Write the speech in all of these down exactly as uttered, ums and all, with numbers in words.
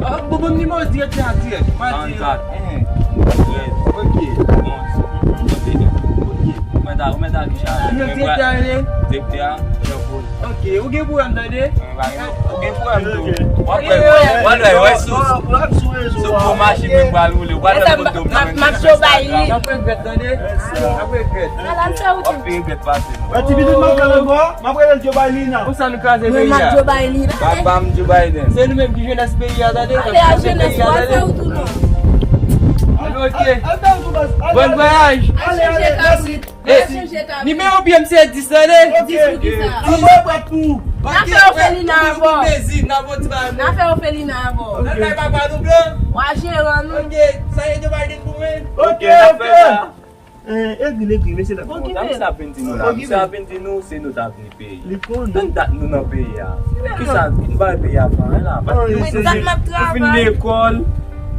Ah, bon, bon, nimewo direktè a dirèk. Mwen di, karannkat. Trèz. Ok. Onz. Trannteyen. Ok. Ou mèt a, ou mèt a ki sa? Nimewo direktè a rele? Direktè a, Jean Paul. Ok, ou gen pwoblèm, tande? Ou gen pwoblèm tou. W ap wè, w ap wè, w ap wè sou, sou gwo machin mwen pral woule. W ap wè kote w pral. M ap Joe Biden. N ap regrèt, tande? N ap regrèt. Ala, m fè ou tou. W ap regrèt pase. Wè, ti pitit m ap fè ankò, m ap rele l Joe Biden nan. Konsa nou kraze peyi a. Mwen, m ap Joe Biden. Papa m Joe Biden. Se nou menm ki jenès peyi a, tande? Ale a jenès, w ap fè ou tou non. Ok. Bon vwayaj. Ale, ale, mèsi. Eh, nimewo pye m se dis, tande? Dis pou ki sa? Anvoye bwat pou ou. N a fè ofelina avè w. N a fè ofelina avè w. Nan kay papa nou blan. W a jeran nou. Ok, sa ye Joe Biden pou mwen. Ok, ok. Eh, egri, egri, mesye dam. Bon, sa misye ap vin di nou la? Misye ap vin di nou se nou t ap ni peyi. Li konnen. Tann dat nou nan peyi a. Kisa, nou pa wè peyi a fè anyen la. Paske nou, nou fin lekòl,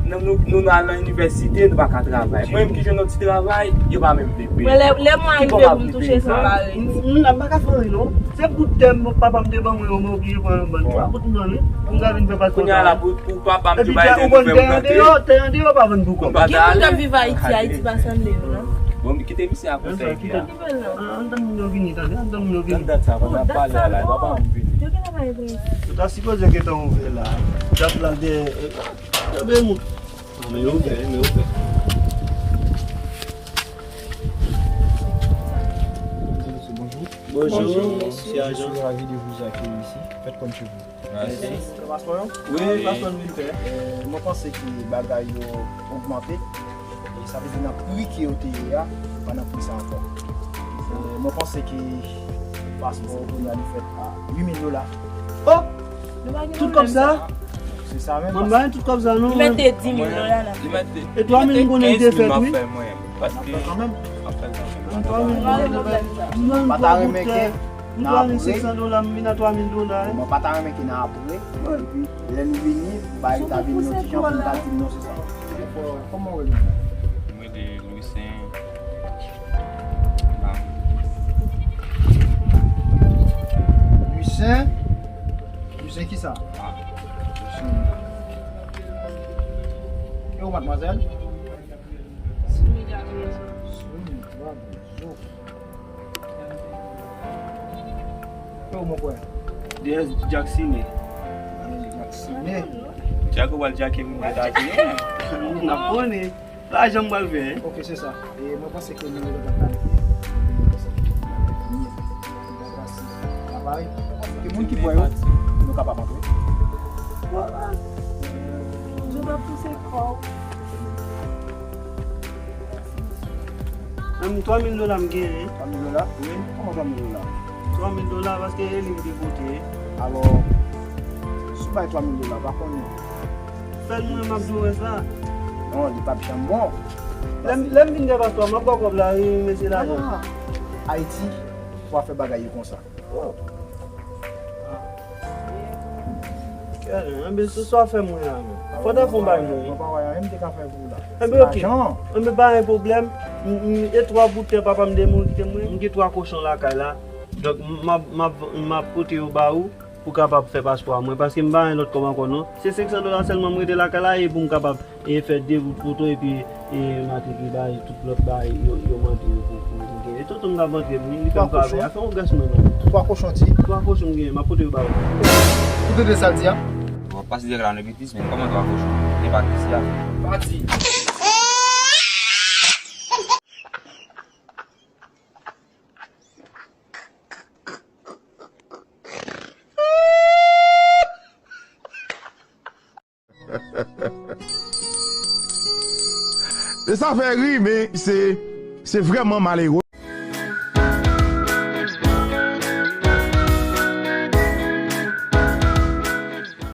nou, nou, nou al nan inivèsite, nou pa ka travay. Mwen menm ki jwenn yon ti travay, yo pa menm vle peye. Mwen, lè, lè mwen rive pou m touche sa, m pa rete. M, m pa ka fè anyen non. Se bout tè m papa m te ban mwen yo, mwen oblije pran yon bann sa. Bout m nan li. Pou m ka vin fè paspò. Kounye a la, pou, pou papa m Joe Biden nou fè m rante. Epi tè andeyò, tè andeyyo pa vann pou kòb. Gen moun k ap viv Ayiti, Ayiti pa sanble yo non. Bon, kite misye a konsèy li a. Ann tann moun yo vini, tande, ann tann moun yo vini. Tann dat sa, pandan n ap pale a la, papa m vini. Yo genlè pa gen prensip. Yo ta sipoze gentan ouvè la. Dat la de, eh, kenbe moun. Non, men yo ouvè, men yo ouvè. Bonjou. Bonjou, mesye ajan. Je suis ravi de vous accueillir ici. Faites comme chez vous. Mèsi. Paspò yo? Wi, paspò nou vin fè. Eh, mwen panse ke bagay yo ogmante. E sa vle di nan pri ke yo te ye a, pa nan pri sa ankò. Eh, mwen panse ke paspò yo kounye a li fèt a uit mil dola. Oh! Tout kòb sa? Se sa menm. Mwen pa gen tout kòb sa non. Li mete dis mil dola la. E twa mil m konnen te fèt wi. Paske m ap fè l kanmenm. M pa ta renmen ke n apre. Mwen pa ta renmen ke n apre. Epi lè nou vini, bagay yo ta vin yon ti jan pou n ta di non se sa. Kòman w rele? Mwen rele Louis Saint. Louis Saint? Louis Saint kisa? Louis Saint. E ou, madmwazèl? Soumi Gabriel. Soumi Gabriel. Yo, mon frè. D S Jacksine. D S Jacksine. Djak ou pral djake moun nan Etazini. N ap konnen. Lajan m pral fè, hein? Ok, se sa. E mwen panse ke nou mèt ap planifiye. Travay. Ke moun ki pran yo, nou kapab antre. Vwala. Yo va pouse kò w. Menm twa mil dola m genyen. Twa mil dola? Wi. Kòman twa mil dola? Twa mil dola paske e li m te pote. Alò, si w bay twa mil dola, pa konnen. Fè l mwen, m ap di w rès la. Non, li p ap janm bon. Lè m, lè m vin fè paspò, m ap ba w kòb la, wi, mesye lajan. Ah, Ayiti, pou w ap fè bagay yo konsa. Oh. Enben, se sa w fè mwen la, men. Fò w ta fè yon bagay mwen. Mwen pa wè anyen m te ka fè pou ou la. Enben, ok. Enben, pa gen pwoblèm. M, m, e twa bout tè papa m te mouri kite mwen. M gen twa kochon lakay la. Donk, m ap, m ap, m ap pote yo ba ou pou w kapab fè paspò a mwen. Paske m pa gen lòt kòb ankò, non. Se senk san dola sèlman m rete lakay la e pou m kapab e fè de bout foto epi e matrikil bagay, tout lòt bagay yo, yo mande yo pou, pou, pou genyen. E tonton m ka vantre m, li fè m favè a, fè yon gras mwen non. Twa kochon ti? Twa kochon m genyen, m ap pote yo ba ou. Ou tande sa l di a? W ap pase dirèk la nan Betis, men kòman twa kochon? E pa Betis la. Pati. E sa fè ri, men se, se vrèman malere.